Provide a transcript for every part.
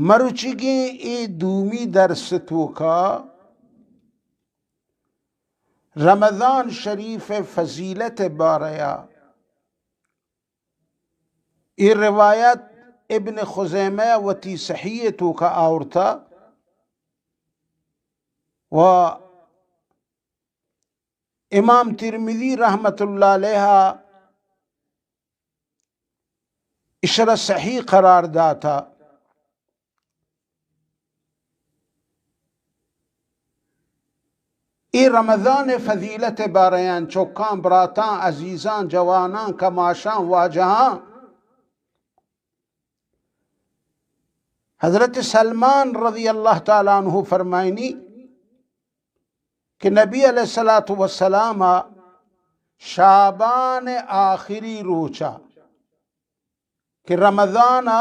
مرچیگیں اے دومی درس توکا رمضان شریف فضیلت باریا، اے روایت ابن خزیمہ وتی صحیح توکا آورتا و امام ترمذی رحمت اللہ علیہ اشرا صحیح قرار داتا۔ اے رمضان فضیلت بارے آں، چکاں، براتاں، عزیزاں، جواناں، کماشاں، واجہاں۔ حضرت سلمان رضی اللہ تعالی عنہ فرمائنی کہ نبی علیہ الصلوۃ والسلام شعبان آخری روچا کہ رمضان ء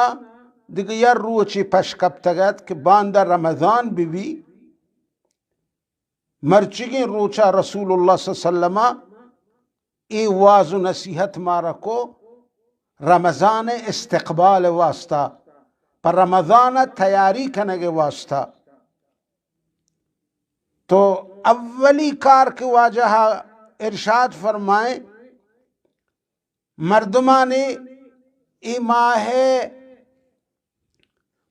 دگہ یک روچے پش کپتگ ات کہ باندا رمضان بہ بی، مرچیگیں روچا رسول اللہ صلی اللہ علیہ وسلم ء اے واز و نصیحت مارا کو رمضان ء استقبال ء واسطہ، پہ رمضان ء تیاری کنگ ء واسطہ۔ تو اولی کار کہ واجہ ارشاد فرمائیں، مردمانی اے ماہ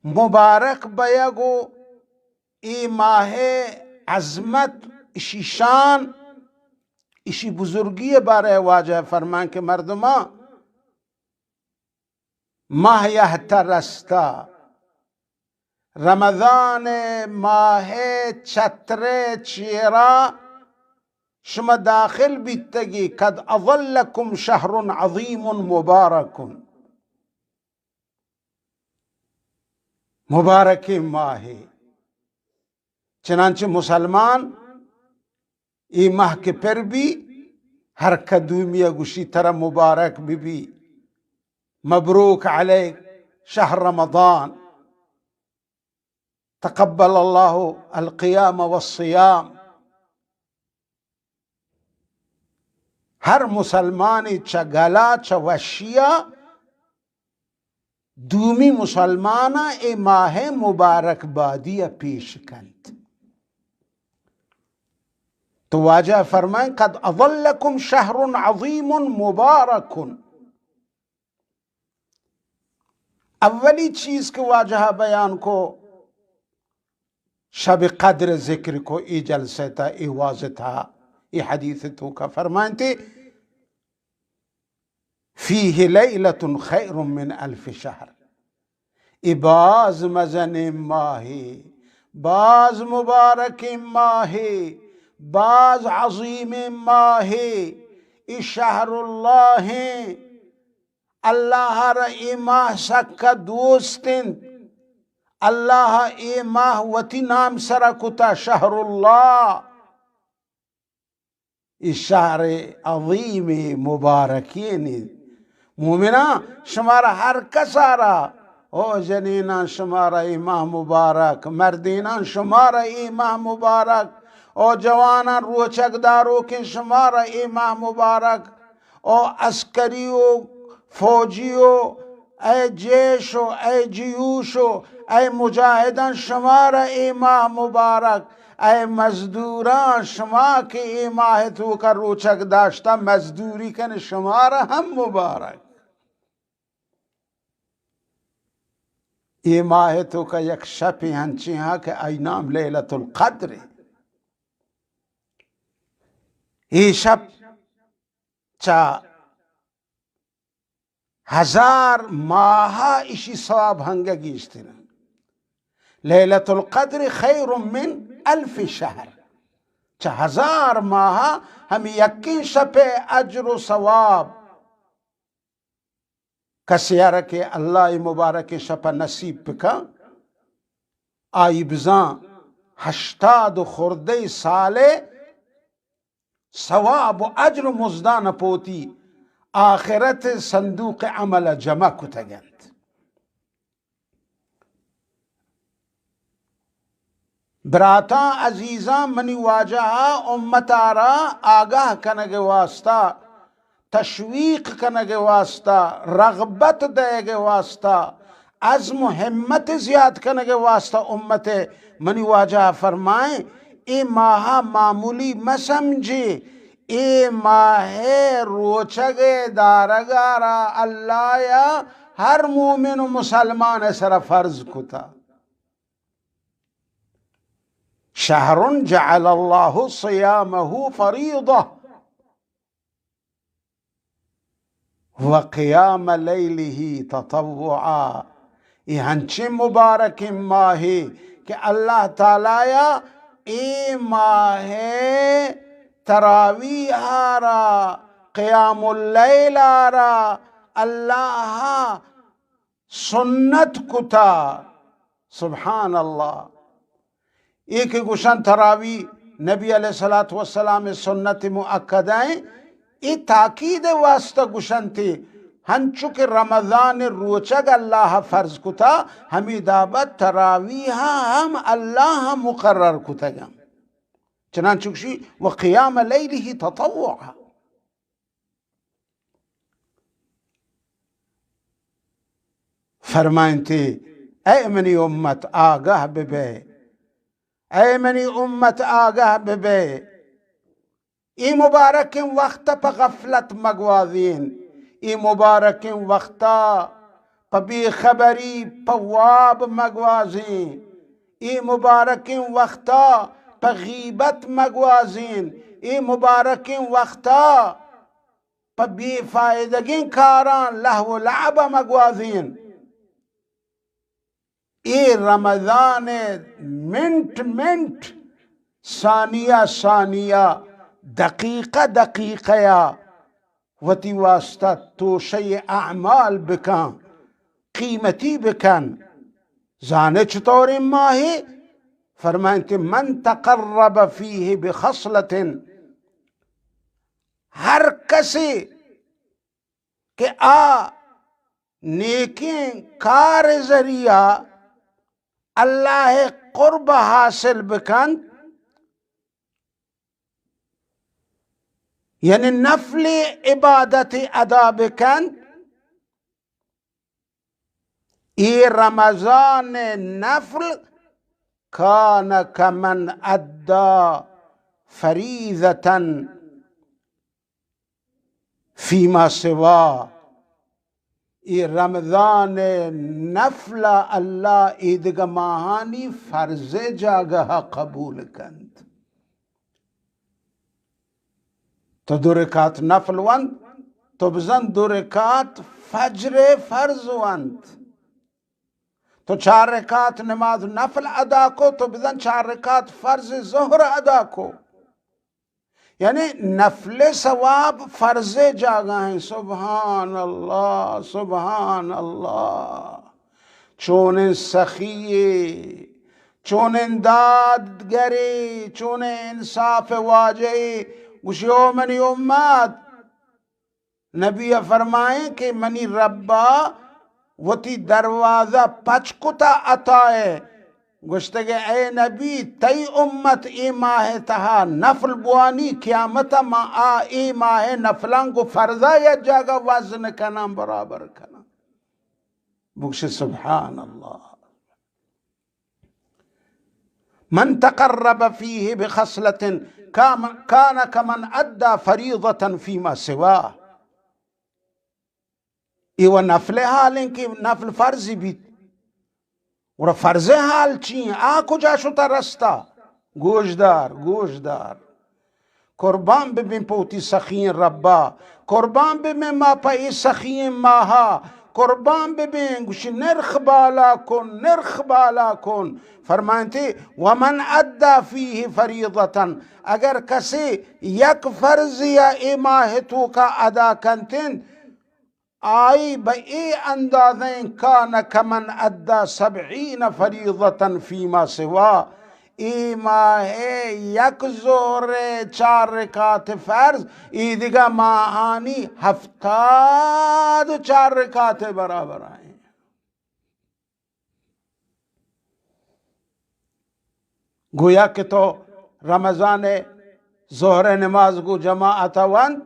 مبارک بیگ و اے ماہ عظمت، اشی شان، اشی بزرگی بارے واجہ فرمان کہ مردمان، ماہ یہتہ رستا، رمضان ماہ چتر چیرا شما داخل بیتگی، قد اظلکم شہر عظیم مبارک، مبارکیں ماہے۔ چنانچہ مسلمان اے ماہ کہ پر بی، ہر کدومی ء گوشی ترا مبارک بہ بی، مبروک علیک شہر رمضان، تقبل اللہ القیام والصیام۔ ہر مسلمانی چہ گلا، چہ وشیا دومی مسلماناں اے ماہ مبارک بادی ء پیش کنت۔ تو واجہ فرمائیں، قد اظلکم شہر عظیم مبارک۔ اولی چیز کہ واجہ بیان کو، شب قدر ذکر کو، اے جلسہ تا، اے واز تا، اے حدیث توکا فرمائنتے، فیہ لیلۃ خیر من الف شہر۔ اے باز مزنیں ماہے، باز مبارکیں ماہے، باز عظیمیں ماہے۔ اے شہر اللہ ہیں۔ اللہ را اے ماہ سکا دوست انت۔ اللہ اے ماہ وتی نام سرا کتا، شہر اللہ۔ اے شہر عظیم مبارکین انت۔ مومناں، شمارا ہر کسارا، او جنیناں، شمارا اے ماہ مبارک، مردیناں، شمارا اے ماہ مبارک، او جواناں، روچگ داروکیں، شمارا اے ماہ مبارک، او عسکری و فوجی و اے جیش و اے جیوش و اے مجاہداں، شمارا اے ماہ مبارک۔ اے مزدوراں، شما کہ اے ماہ توکا روچگ داشتہ، مزدوری کن، شمارا ہم مبارک۔ اے ماہ توکا یک شپے ہنچیں ہا کہ آئی نام لیلۃ القدر ہے۔ اے شپ چا ہزار ماہ اشی ثواب ہنگہ گیشتر۔ لیلۃ القدر خیر من الف شہر۔ چہ ہزار ماہ ہمیں یکیں شپ اجر و ثواب۔ کسے ء را کہ اللہ ء مبارکیں شپ ء نصیب بکن، آئی بزاں ہشتاد و خوردہ سال ء ثواب و اجر و مزدان ء پہ وتی آخرت ء صندوق عمل ء جمع کتگ انت۔ براتاں عزیزاں، منی واجہ ء امت ء را آگاہ کنگ ء واسطہ، تشویق کنگ ء واسطہ، رغبت دئیگ ء واسطہ، عزم و ہمت زیاد کنگ واسطہ امت منی واجہ فرمائیں، اے ماہ معمولی مسمجھے، اے ماہ روچگ دارگا را اللہ یا ہر مومن و مسلمان سر فرض کتا۔ شهر جعل الله صيامه فريضة وقيام ليله تطوعا۔ اے ہنچیں مبارکیں ماہے کہ اللہ تعالی یا اے ماہ تراویح را، قیام اللیل را اللہ سنت کتا۔ سبحان اللہ۔ اے کہ گوشن تراوی نبی علیہ الصلوۃ والسلام سنت مؤکدہ ایں، اے تاکید واسطہ گوشنتے، ہنچو کہ رمضان روچگ اللہ فرض کتا، ہمے دابت تراویح ہم اللہ مقرر کتگا۔ چنانچہ گوشی، و قیام لیلہ تطوعا۔ فرمائنتے، اے منی امت آگاہ ببے، اے منی امت آگاہ ببے، اے مبارکیں وقت پہ غفلت مگوازین، اے مبارکیں وقتا پہ بے خبری پہ واب مگوازین، اے مبارکیں وقتا پہ غیبت مگوازین، اے مبارکیں وقتا پہ بے فائدگیں کاراں لہو و لعب مگوازین۔ اے رمضان منٹ منٹ، ثانیہ ثانیہ، دقیقہ دقیقہ یا وتی واسطہ توشہ اعمال بکن، قیمتی بکن۔ زانے چطوریں ماہے؟ فرمائنتے، من تقرب فیہ بخصلۃ، ہر کسے کہ آ نیکیں کار ذریعہ اللہ قرب حاصل بکنت، یعنی نفل عبادت ادا بکنت، اے رمضان نفل کان کمن ادا فریضة فیما سوا، اے رمضان نفل اللہ ایدگہ ماہانی فرض جاگہ قبول کنت۔ تو دو رکعت نفل وند، تو بزن دو رکعت فجر فرض وند۔ تو چار رکعت نماز نفل ادا کو، تو بزن چار رکعت فرض ظہر ادا کو۔ یعنی نفل ثواب فرض جاگہ ہیں۔ سبحان اللہ، سبحان اللہ۔ چونیں سخی، چونیں دادگرے، چونیں انصاف واجہے۔ گوشی، او منی امت، نبی ء فرمائیں کہ منی ربا وتی دروازہ پچ کتا عطا ء، گوشتگ، اے نبی، تئی امت اے ماہ تہا نفل بوانی، قیامت ما آ اے ماہ نفلاں گو فرضا یک جاگہ وزن کناں، برابر کناں۔ بگش سبحان اللہ۔ من تقرب فیہ بخصلۃ کام-، کان کمن ادی فریضۃ فیما سواہ۔ اے و نفل حال ہیں کہ نفل فرض بیت۔ اور فرض حال چی ہیں؟ آ کجا شتا رستا؟ گوشدار، گوشدار۔ قربان ببیں پہ وتی سخییں ربا، قربان ببیں ما پہ اے سخییں ماہا، قربان ببیں، گوشی، نرخ بالا کن، نرخ بالا کن۔ فرمائنتے، ومن ادی فیہ فریضۃ، اگر کسے یک فرض یا اے ماہ توکا ادا کنتن، آئی بہ اے اندازیں کان کمن ادی سبعین فریضۃ فیما سوا، اے ماہ یک ظہر چار رکعت فرض، اے دگہ ماہانی ہفتاد چار رکعت برابر آئیں۔ گویا کہ تو رمضان ظہر نماز گو جماعت وند،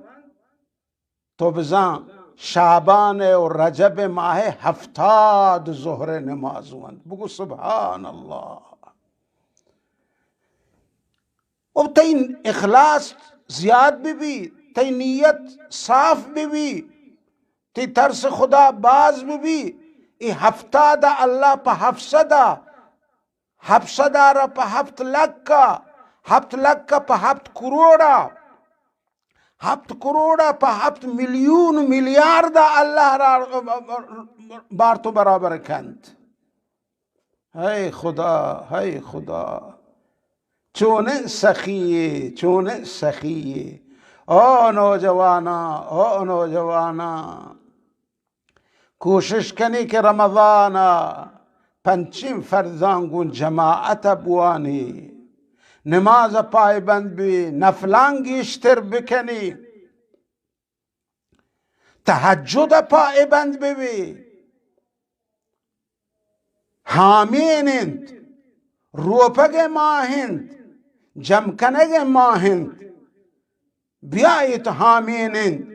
تو بزاں شعبان و رجب ماہ ہفتاد ظہر نماز وند۔ بگو سبحان اللہ۔ و تئی اخلاص زیاد بہ بی، تئی نیت صاف بہ بی، تئی ترس خدا باز بہ بی، اے ہفتاد اللہ پہ ہفت صد، ہفت صد را پہ ہفت لکھ، ہفت لکھ پہ ہفت کروڑ، ہفت کروڑ پہ ہفت میلیون میلیارد اللہ را بار تو برابر کنت۔ ہے خدا، ہے خدا، چونیں سخی یے، چونیں سخی یے۔ او نوجواناں، او نوجواناں، کوشش کنی کہ رمضان ء پنچیں فرضاں گوں جماعت ء بوانی، نماز ء پائبند بی، نفلاں گیشتر بکنی، تہجد ء پائبند بہ بی۔ ہامین انت، روپگ ء ماہ انت، جم کنگ ء ماہ انت، بیایت ہامین انت۔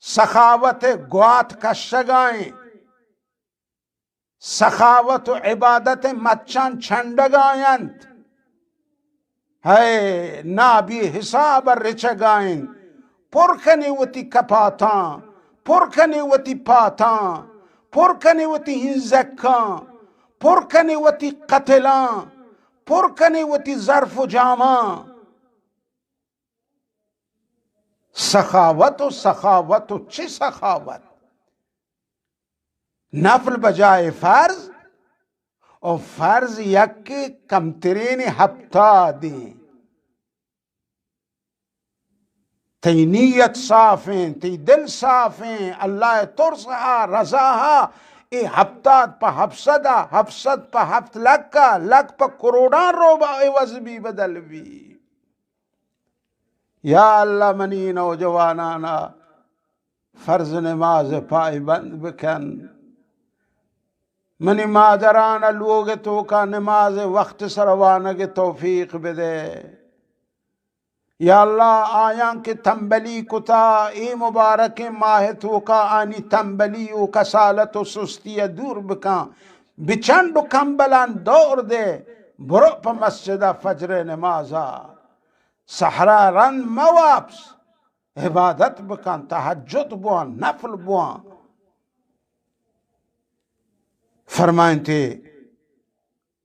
سخاوت ء گوات کشگائیں، سخاوت و عبادت ء مچاں چنڈگاینت۔ ہے نا بے حساب رچگائیں۔ پر کنی وتی کپاتاں، پر کنی وتی پاتاں، پر کنی وتی ہنزکاں، پر کنی وتی قتلاں، پر کنی وتی ظرف و جاماں۔ سخاوت و سخاوت و چہ سخاوت؟ نفل بجائے فرض، و فرض یک کمترین ہفتادیں۔ تئی نیت صافیں، تئی دل صافیں، اللہ ترس ہا، رضا ہا، اے ہفتاد پہ ہفت صد، ہفت صد پہ ہفت لکھ، لکھ پہ کروڑاں روبا عوض بی، بدل بی۔ یا اللہ، منی نوجوانانا فرض نماز پائبند بکن۔ منی مادران لوگ توکا نماز وقت سر وانگ توفیق بدے۔ یا اللہ، آیاں کہ تنبلی کتا، اے مبارکیں ماہ توکا آنی تنبلی و کسالت و سستی دور بکن۔ بچنڈ و کمبلان دور دے، برو پہ مسجد فجر نمازا۔ سحرا رند مہ واپس، عبادت بکن، تہجد بوان، نفل بوان۔ فرمائنتے،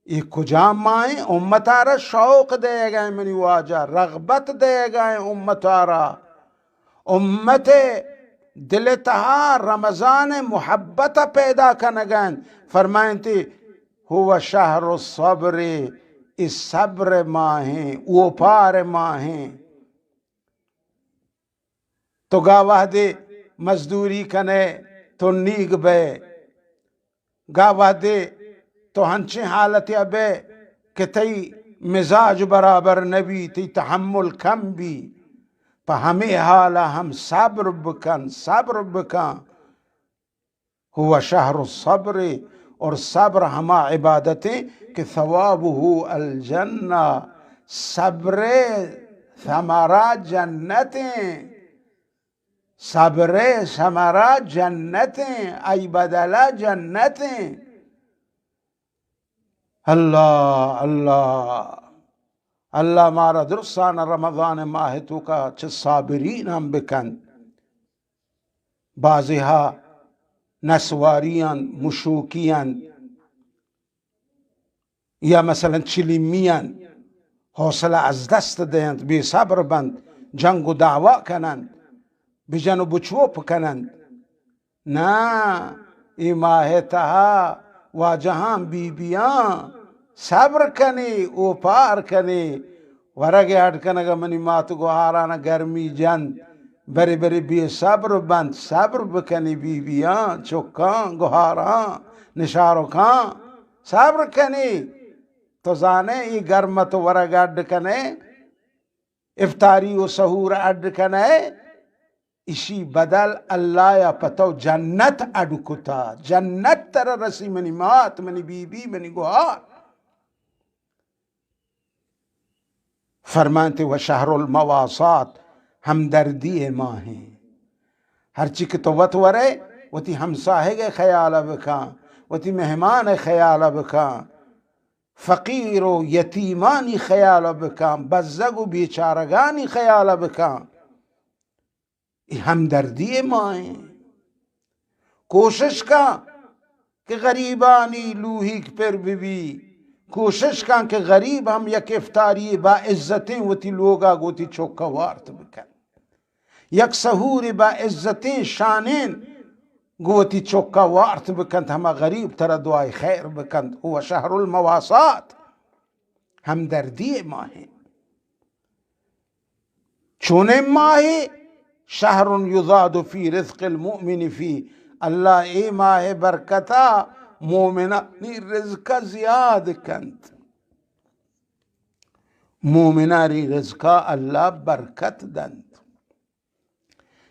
اے کجام ماہیں؟ امتارا شوق دئیگائیں منی واجہ، رغبت دئیگائیں امتارا۔ امت دل تہا رمضان محبت پیدا کنگائیں۔ فرمائنتے، هو شهر الصبر، اے صبر ماہیں، اوپار ماہیں۔ تو گا وہدے مزدوری کنے، تو نیگ بئے، گا وہدے تو ہنچیں حالتے بئے کہ تئی مزاج برابر نبی، تئی تحمل کم بی، پہ ہمے حالا ہم صبر بکن، صبر بکن۔ هو شهر الصبر، اور صبر ہما عبادتیں کہ ثوابه الجنہ، صبر ثمرہ جنتیں، صبر ثمرہ جنتیں، ای بدلہ جنتیں۔ اللہ، اللہ، اللہ مارا درستان رمضان ماہ توکا چہ صابرین ہم بکن۔ بازیہا نسواریان، مشوکیان، یا مثلاً چلیمیان، حوصلہ از دست دینت، بے صبر بنت، جنگ و دعوا کننت، بجن و بچوپ کننت۔ نا، اے ماہ تہا واجہاں بی بیاں صبر کنی، اوپار کنی۔ ورگ اڈ کنگا منی مات گوہارانا گرمی جنت، برے برے بے صبر بنت، صبر بکنی بی بیاں، چکاں، گوہاراں، نشارکاں، صبر کنی۔ تو زانے اے گرم تو ورگ اڈ کنے، افطاری و سحور اڈ کنے، اشی بدل اللہ یا پہ تو جنت اڈ کتا، جنت ترا رسی منی مات، منی بی بی، منی گوہار۔ فرمانتے و شهر المواساة، ہمدردی ماہیں۔ ہرچی کہ تو وت ورئے، وتی ہمساہگ ءِ خیال ءَ بکن، وتی مہمان ءِ خیال ءَ بکن، فقیر و یتیمانی خیال ءَ بکن، بزگ و بیچارگانی خیال ءَ بکن۔ اے ہمدردی ءِ ماہ ایں۔ کوشش کن کہ غریبانی لوہیگ پر بہ بی۔ کوشش کن کہ غریب ہم یک افطاری با عزتیں وتی لوگا گوں وتی چکا وارت بکن۔ یک سحور با عزتیں شانیں گوں وتی چکا وارت بکنت، ہما غریب ترا دعائے خیر بکنت۔ هو شهر المواساة، ہمدردی ءِ ماہ ایں۔ چونیں ماہے، شهر يزاد في رزق المؤمن فيه، اللہ اے ماہ ءِ برکتا مومنانی رزق زیاد کنت۔ مومنانی رزقا اللہ برکت دنت۔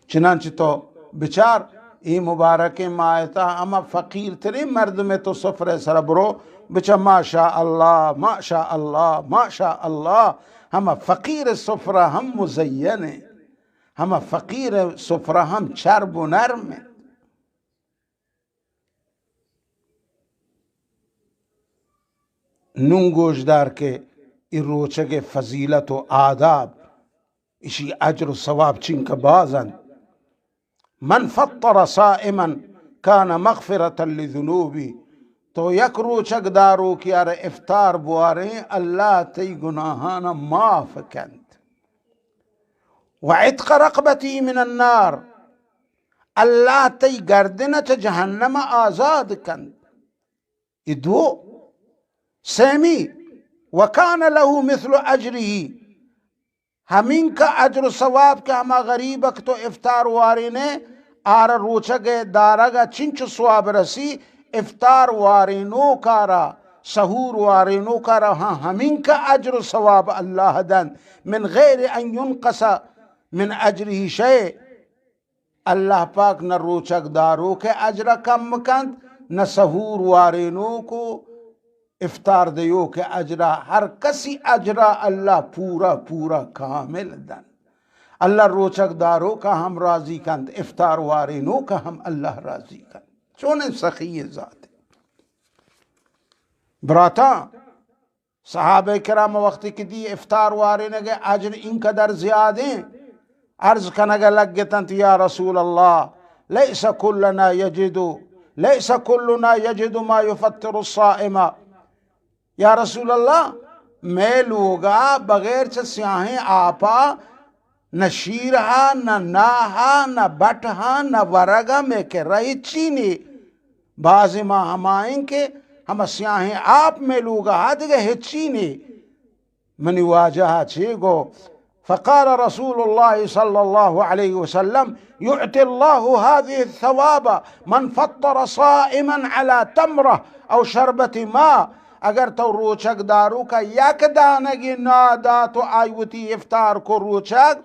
چنانچہ تو بچار، اے مبارکیں ماہ ءِ تہا ہما فقیر تریں مردم ءِ تو سفرہ ءِ سرا برو، بچار، ما شاء اللہ، ما شاء اللہ، ما شاء اللہ، ہما فقیر ءِ سفرہ ہم مزین ایں، ہما فقیر ءِ سفرہ ہم چرب و نرم ایں۔ نوں گوشدار کہ اے روچگ ءِ فضیلت و آداب، اشی اجر و ثواب چنکہ باز انت۔ من فطر صائما كان مغفرة لذنوبه، تو یک روچگ داروکے ءَ را افطار بواریں، اللہ تئی گناہانا معاف کنت۔ وعتق رقبته من النار، اللہ تئی گردن چہ جہنم آزاد کنت۔ اے دو۔ سیمی، وكان له مثل أجره، ہمینکہ اجر و ثواب کہ ہما غریبک تو افطار وارینئے، آرا روچگ ءِ دارگ ءَ چنچو ثواب رسی، افطار وارینوکارا، سحور وارینوکارا، ہاں، ہمینکہ اجر و ثواب اللہ دنت، من غیر أن ينقص من أجره شيء۔ اللہ پاک نہ روچگ داروک ءِ اجرا کم کنت، نہ سحور وارینوک و افطار دیوک ءِ اجرا، ہر کسی اجرا اللہ پورا پورا کامل دنت۔ اللہ روچگ داروکا ہم راضی کنت، افطار وارینوکا ہم اللہ راضی کنت۔ چونیں سخی ذات۔ براتاں، صحابہ کرام وقتی کہ دی افطار وارینگ ءِ اجر اینقدر زیادیں، عرض کنگ ءَ لگتنت، یا رسول اللہ، ليس كلنا يجد، ليس كلنا يجد ما يفطر الصائم۔ یا رسول اللہ، مئے لوگا بغیر چہ سیاہیں آپا نہ شیر ہا، نہ ناہ ہا، نہ بٹ ہا، نہ ورگ ہا، مئے کرا ہچی نے۔ بازیں ما ہمائیں کہ ہما سیاہیں آپ مئے لوگا ہا، دگہ ہچی نے۔ منی واجہ چے گو؟ فقال رسول الله صلى الله عليه وسلم، يعطي الله هذه الثواب من فطر صائما على تمرة أو شربة ماء۔ اگر تو روچگ داروکا یک دانگی ناہ دات و آئی وتی افطار کو روچگ،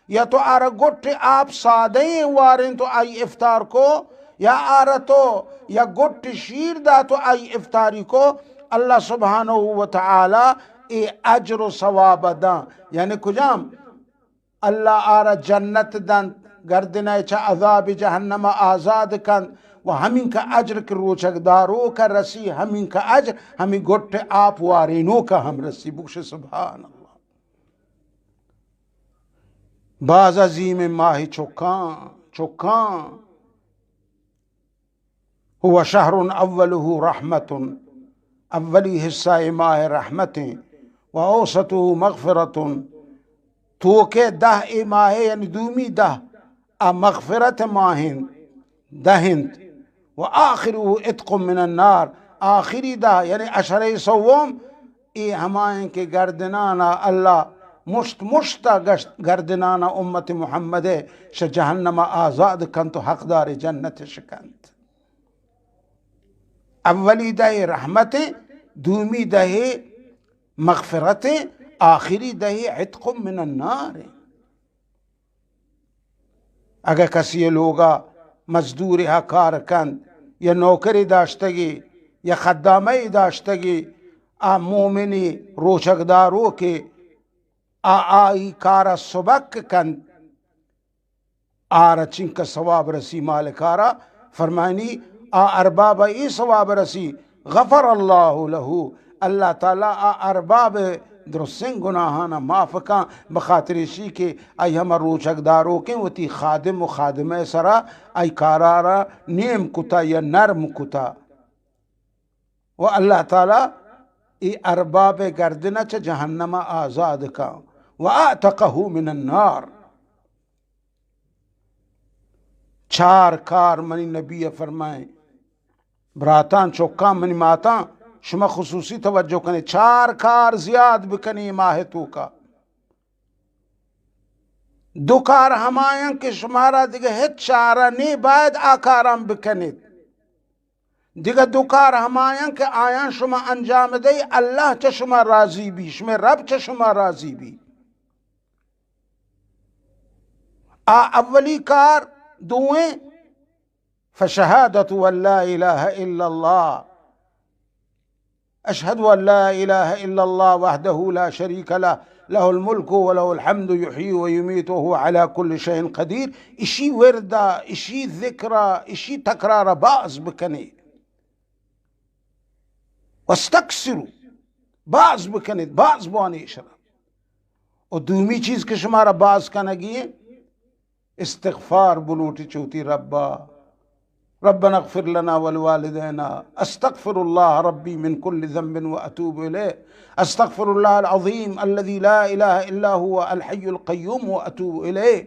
یا تو آرا گٹ آپ سادہ ایں وارینت و آئی افطار کو، یا آرا تو یا گٹ شیر دات و آئی افطاری کو، اللہ سبحانہ و تعالی اے اجر و ثواب داں۔ یعنی کجام؟ اللہ آرا جنت دنت، گردن ءَ چہ عذاب جہنم آزاد کنت و ہمینکہ اجر کہ روچگ داروکا رسی، ہمینکہ اجر ہمیں گٹ آپ وارینوکا ہم رسی۔ بگش سبحان اللہ۔ باز عظیم ماہ چکاں، چکاں۔ هو شهر أوله رحمة، اولی حصہ ماہ رحمتیں، وأوسطه مغفرة، توکے دہ اے ماہ یعنی دومی دہ آ مغفرت ماہ انت، دہ انت۔ وآخره عتق من النار، آخری دہ یعنی عشرہ سوم، اے ہمائیں کہ گردنانا اللہ مشت مشتا گشت، گردنانا امت محمد شہ جہنم آزاد کنت و حقدار جنت شکنت۔ اولی دہ رحمتیں، دومی دہ مغفرتیں، آخری دہ عتق من النار۔ اگہ کسی لوگا مزدورے ہا کار کنت یا نوکرے داشتگی یا خدامے داشتگی، آ مومنی روچگ داروکے آ آئی کارا سبک کنت، آرا چنکہ ثواب رسی مالکارا، فرمائنی آ اربابا اے ثواب رسی، غفر اللہ لہ، اللہ تعالی آ ارباب درستیں گناہانا معاف کن، بخاطر اشی کہ آئی ہما روچگ داروکیں وتی خادم و خادمہ سرا آئی کارارا نیم کتا یا نرم کتا۔ و اللہ تعالی اے ارباب گردن چہ جہنم آزاد کن۔ و اعتقہ من النار۔ چار کار منی نبی فرمائیں، براتاں، چکاں، منی ماتاں، شما خصوصی توجہ کنے، چار کار زیاد بکنے ماہ توکا۔ دو کار ہمایاں کہ شمارا دگہ ہچ چارہ نے، باید آ کاراں بکنیت۔ دگہ دو کار ہمایاں کہ آیاں شما انجام دئی، اللہ چہ شما راضی بی، شمے رب چہ شما راضی بی۔ آ اولی کار۔ دوئیں، فشہادت ان لا الہ الا اللہ، اشہد ان لا الہ الا اللہ وحدہ لا شریک لہ، لہ الملک و لہ الحمد یحیی و یمیت و هو علی کل شیء قدیر۔ اشی وردا، اشی ذکرا، اشی تکرارا باز بکنے۔ واستکثروا، باز بکنیت، باز بوانی اشرا۔ و دومی چیز کہ شمارا باز کنگی ایں، استغفار بلوٹی چوتی ربا۔ ربنا اغفر لنا ولوالدینا، استغفر الله ربي من كل ذنب واتوب اليه، استغفر الله العظيم الذي لا اله الا هو الحي القيوم واتوب اليه۔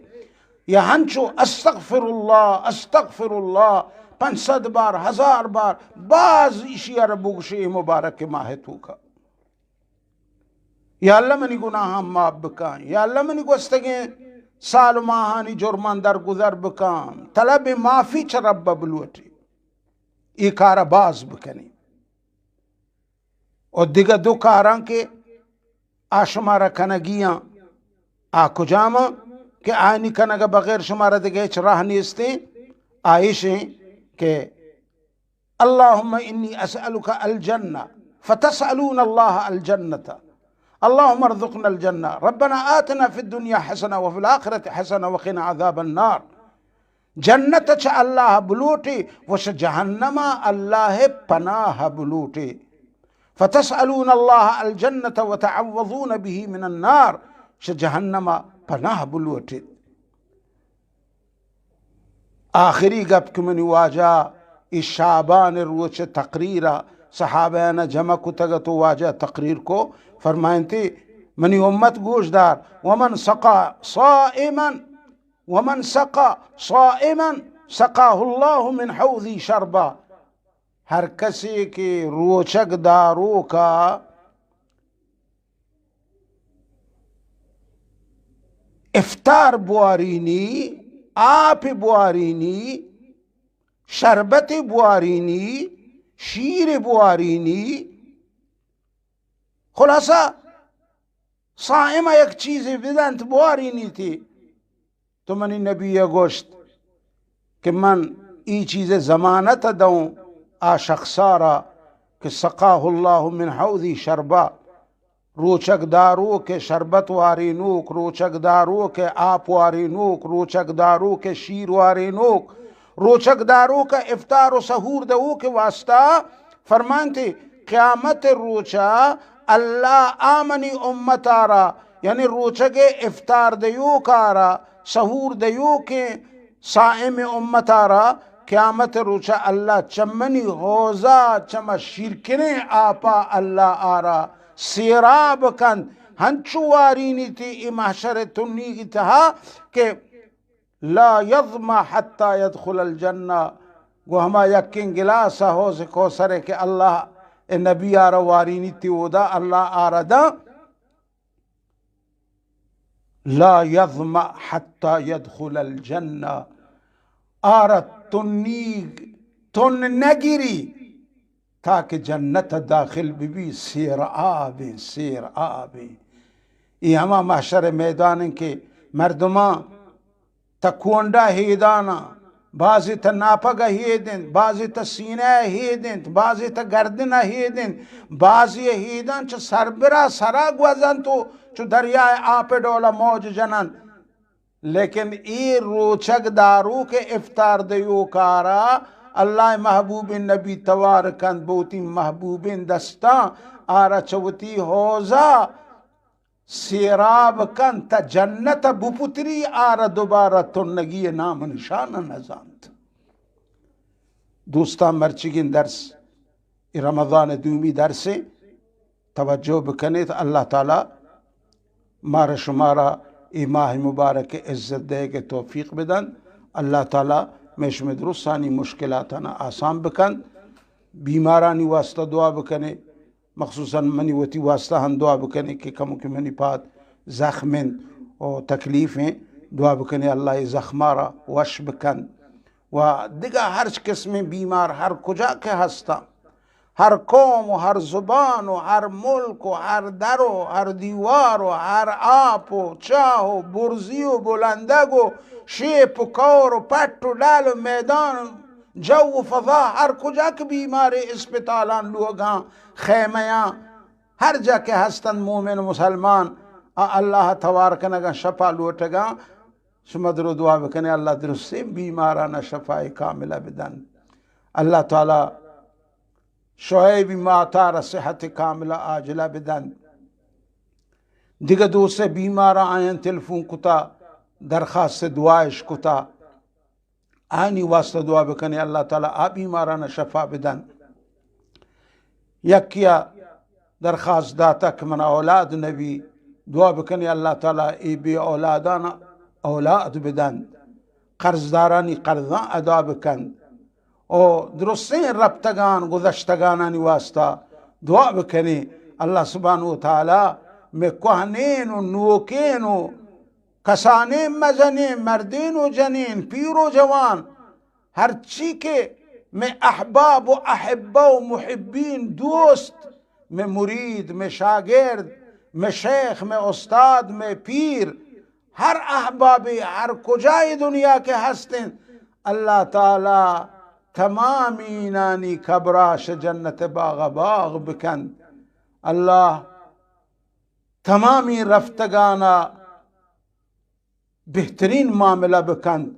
یا ہنچو استغفر اللہ، استغفر اللہ، پنچ صد بار، ہزار بار، باز اشی ء بگوشے اے مبارک ماہ توکا۔ یا اللہ منی گناہاں معاف بکن، یا اللہ منی گوستگیں سال و ماہانی جرمان درگزر بکن، طلب معافی چہ رب بلوٹی، اے کارا باز بکنی۔ و دگہ دو کاراں کہ آ شمارا کنگی آں، آ کجام آں کہ آنی کنگ بغیر شمارا دگہ ہچ راہ نیستیں؟ آ ایشیں کہ اللهم إني أسألك الجنة، فتسألون الله الجنة، اللهم ارزقنا الجنة، ربنا آتنا في الدنيا حسنة وفي الآخرة حسنة وقنا عذاب النار۔ جنت چہ اللہ بلوٹے و شہ جہنم اللہ پناہ بلوٹے۔ فتسألون الله الجنة وتعوذون به من النار، شہ جہنم پناہ بلوٹے۔ آخری گپ کہ منی واجہ ای شعبان روچ تقریر صحابیان جمع کتگ تو واجہ تقریر کو، فرمائنتے، منی امت گوش دار، ومن سقى صائما ومن سقى صائما سقاه الله من حوضي شربا۔ ہر کسے کہ روچگ داروکا افطار بوارینی، آپ بوارینی، شربت بوارینی، شیر بوارینی، خلاصہ صائم یک چیزے بدنت بوارینی تی۔ تو منی نبی ء گوشت کہ من ای چیز ضمانت دوں آ شخصارا کہ سقاه الله من حوضي شربا، روچگ داروک شربت وارینوک، روچگ داروک آپ وارینوک، روچگ داروک شیر وارینوک، روچگ داروک افطار و سحور دوک واسطہ۔ فرمانتے، قیامت روچا اللہ آ منی امتارا، یعنی روچگ افطار دیوکارا، سحور دیوکیں صائم امتارا، قیامت روچا اللہ چمنی حوضا چما شیرکنیں آپا اللہ آرا سیراب کنت۔ ہنچو وارینی تی ای محشر تنیگی تہا کہ لا يظمأ حتى يدخل الجنة، گو ہما یکیں گلاس ء حوض کوثر ء کہ اللہ ء نبی آرا وارینی تی اودا اللہ آرا داں، لا يظمأ حتى يدخل الجنة، آرا تنیگ تن نگری تاکہ جنت ء داخل بہ بی، سیر آبیں، سیر آبیں۔ اے ہما محشر ء میدان انت کہ مردماں تہ کونڈا ہیداناں، بازی تہ ناپگ ء ہید انت، بازی تہ سینہ ء ہید انت، بازی تہ گردن ء ہید انت، بازی ء ہیداں چہ سربرا سرا گوزنت و چو دریائے آپ ء ڈولا موج جننت۔ لیکن اے روچگ داروک افطار دیوکارا اللہ محبوب نبی توار کنت، بوتی محبوبیں دستاں آرا چوتی حوضا سیراب کنت، تا جنت بپتری، آرا دوبارہ تنگی نام نشان نزانت۔ دوستان، مرچیگیں درس، اے رمضان دومی درسے، توجہ بکنیت۔ اللہ تعالی مارا شمارا اے ماہ مبارک عزت دئیگ توفیق بدنت۔ اللہ تعالی مئے شمئے درستانی مشکلاتانا آسان بکنت۔ بیمارانی واسطہ دعا بکنے، مخصوصاً منی وتی واسطہ ہم دعا بکنے کہ کمو کہ منی پاد زخم انت و تکلیف انت، دعا بکنے اللہ اے زخمارا وش بکنت۔ و دگہ ہرچ قسمیں بیمار ہر کجا کہ ہستاں، ہر قوم و ہر زبان و ہر ملک و ہر در و ہر دیوار و ہر آپ و چاہ و برزی و بلندگ و شیپ و کور و پٹ و ڈال و میدان، جو و فضا، ہر کجا کہ بیمارے، اسپتالاں، لوگاں، خیمیاں، ہر جا کہ ہستنت مومن و مسلمان، آ اللہ توار کنگاں، شفا لوٹگاں، شما درو دعا بکنے، اللہ درستیں بیمارانا شفائے کاملہ بدنت۔ اللہ تعالی شعیبی ماتارا صحت کاملہ عاجلہ بدنت۔ دگہ دوستے بیماراں آیاں تلفون کتا، درخواست دعایش کتا، آنی واسطہ دعا بکنے، اللہ تعالی آ بیمارانا شفا بدنت۔ یکیا درخواست داتا کہ منا اولاد نبی، دعا بکنے اللہ تعالی اے بے اولادانا اولاد بدنت، قرضدارانی قرضاں ادا بکنت، و درستیں رپتگان گذشتگانانی واسطہ دعا بکنیں۔ اللہ سبحانہ و تعالی مئے کوہنین و نوکین و کسانیں مزنیں مردین و جنین، پیر و جوان، ہرچی کہ مئے احباب و احبہ و محبین، دوست، مئے مرید، مئے شاگرد، مئے شیخ، مئے استاد، مئے پیر، ہر احبابے ہر کجائے دنیا کہ ہستیں، اللہ تعالی تمامینانی قبراش جنت باغ باغ بکنت۔ اللہ تمامیں رفتگانا بہترین معاملہ بکنت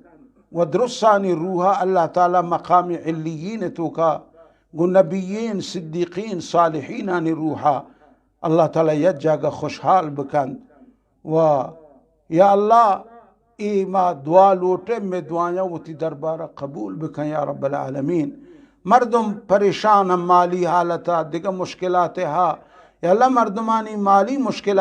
و درستانی روحا اللہ تعالی مقام علیین توکا گوں نبیین، صدیقین، صالحینانی روحا اللہ تعالی یک جاگہ خوشحال بکنت۔ و یا اللہ، اے ما دعا لوٹیں، مئے دعایاں وتی دربارا قبول بکن یا رب العالمین۔ مردم پریشان، مالی حالتا، دگہ مشکلات ہا، یا اللہ مردمانی مالی مشکل